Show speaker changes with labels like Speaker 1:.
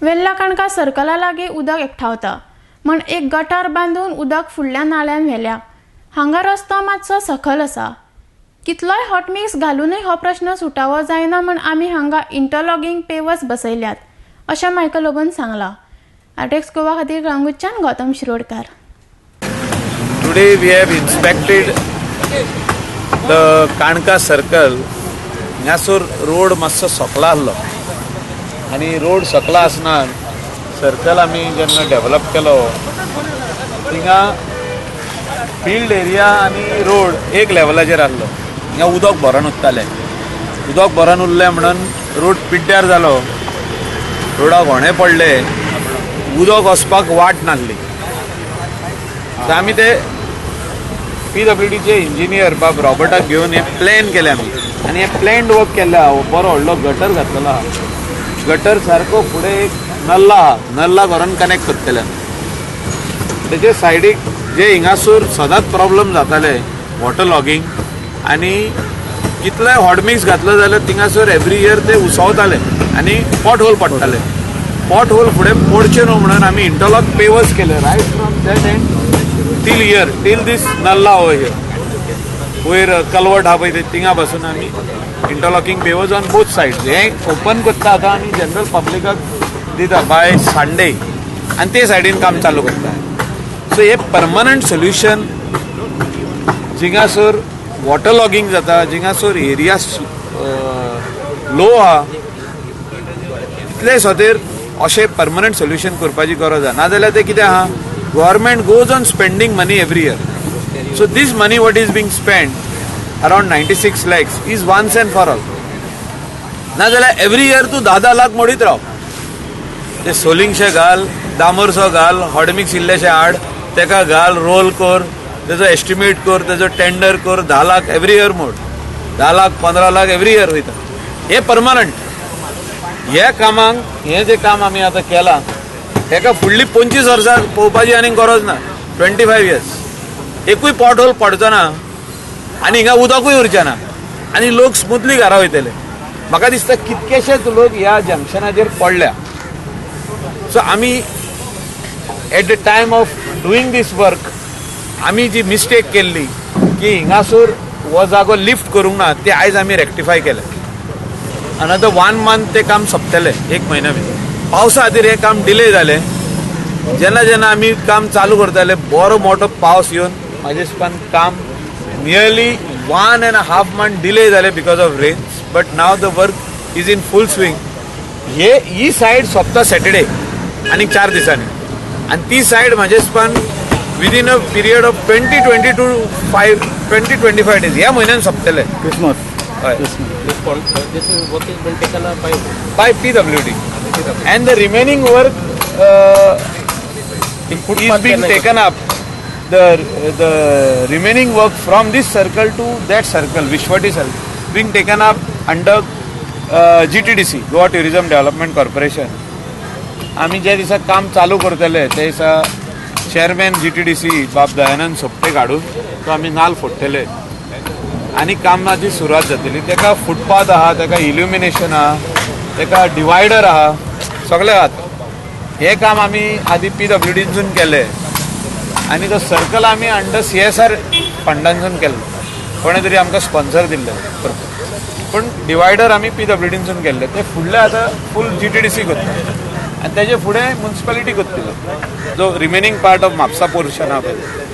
Speaker 1: वेल्ला काणका सर्कला लागीं उदक एकठावता म्हण एक गटार बांदून उदक फुडल्या नाल्यान व्हेल्या. हांगा रस्तो मातसो सखल आसा. कितलोय हॉटमिक्स घालूनय हो प्रश्न सुटावो जायना म्हण आमी हांगा इंटरलॉकिंग पेवर्स बसयल्यात, अशें मायकल लोबोन सांगलां. आरटीएक्स गोवा खातीर कळंगूटच्यान Gautam Shirodkar.
Speaker 2: Today we have inspected the Kanka circle. हांगासर रोड मातसो सकला आसलो आनी रोड सकला आसतना सर्कल आमी जेन्ना डेवलप केलो, थिंगा फिल्ड एरिया आनी रोड एक लेवलाचेर आसलो. हिंगा उदक भरून उरतालें. उदक भरून उरलें म्हणून रोड पिड्ड्यार जालो. रोडाक होणे पडले, उदक वचपाक वाट नासली. सो आमी ते पीडब्ल्यूडीचे इंजिनियर बाब रॉबर्टाक घेवन हे प्लॅन केले आमी आनी हे प्लॅन्ड वर्क केल्ले आहा. बरो व्हडलो गटर घातलेलो आहा. गटर सारको फुडें एक नल्ला आहा, नल्ला व्हरोन कनेक्ट करतले आमी. तेजे सायडीक जे हिंगासूर सदांच प्रॉब्लम जाताले, वॉटर लॉगींग, आनी कितलेय हॉटमिक्स घातलो जाल्यार थिंगासर एवरी इयर ते उसवताले आनी पॉट होल पडटाले. पॉट होल फुडें पडचे न्हू म्हणून आमी इंटरलॉक पेवर्स केले, right from that end till here, till this nallah over here. वयर कलवट आहा पळय, ते थिंगा पासून आमी interlocking pavers on both side. हें ओपन करता आतां आनी जनरल पब्लिकाक दिता बाय संडे आनी ते सायडीन काम चालू करता. सो हे परमनंट सोल्युशन. जिंगासर वॉटर लॉगिंग जाता, जिंगासर एरिया लो आहा, तितले खातीर अशें परमनंट सोल्युशन करपाची गरज आहा. नाजाल्यार ते कितें आहा, government goes on spending money every year. So this money what is being spend, around 96 lakhs, is once and for all. नाजाल्यार एवरी इयर तूं 10-10 लाख मोडीत राव. ते सोलिंगशे घाल, डामरसो घाल, हॉटमिक्स इल्लेशे हाड, तेका घाल, रोल कर, तेजो एस्टिमेट कर, तेजो टेंडर कर, 10 लाख एवरी इयर मोड, 10 लाख, 15 लाख एवरी इयर वयता. हे परमनंट हे कामाक, हे जे काम आमी आतां केलां, हेका फुडली 25 वर्सां पळोवपाची आनी गरज ना. 25 इयर्स एकूय पॉट होल पडचो ना आनी हिंगा उदकूय उरचें ना आनी लोक स्मुथली घरा वयतले. म्हाका दिसता कितकेशेच लोक ह्या जंक्शनाचेर पडल्या. सो आमी at the time of doing this work आमी जी मिस्टेक केल्ली की हिंगासर हो जागो लिफ्ट करूंक ना, ते आयज आमी रेक्टिफाय केले. अनदर वन मंथ ते काम सोंपतलें, एक म्हयन्या भितर. पावसा खातीर हें काम डिले जालें. जेन्ना जेन्ना आमी काम चालू करताले, बरो मोठो पावस येवन म्हाजे हिसपान काम nearly one and half month delay जालें because of rains, but now the work is in full swing. हे ही सायड सोंपता सॅटर्डे, आनी 4 दिसांनी, आनी ती सायड म्हाजे हिसपान within a period of 20, 20 to 5, 20, 25 days, ह्या म्हयन्यान सोंपतले.
Speaker 3: क्रिसमस.
Speaker 2: हय.
Speaker 4: This is work is been taken up by
Speaker 2: by PWD. And the remaining work is being taken up. The remaining work from this circle to that circle, Vishwati circle, being taken up under GTDC, Goa Tourism Development Corporation. आमी ज्या दिसा काम चालू करतले, त्या दिसा chairman GTDC बाब दयानंद सोपटे काडून तो आमी नाल फोडटले आनी कामाची सुरवात जातली. तेका फुटपाथ आहा, तेका इल्युमिनेशन आहा, तेका डिवायडर आहा, सगळें आहा. हें काम आमी आदी पीडब्ल्यूडीनसून केलें आनी तो सर्कल आमी अंडर सीएसआर फंडांसून केल्लो. कोणें तरी आमकां स्पॉन्सर दिल्लें, पूण डिवायडर आमी पीडब्ल्यूडीनसून केल्ले. ते फुडले आतां फूल जीटीडीसी करता आनी तेजे फुडें मुन्सिपालिटी करतले, जो remaining part of Mapusa portion आहा पळय.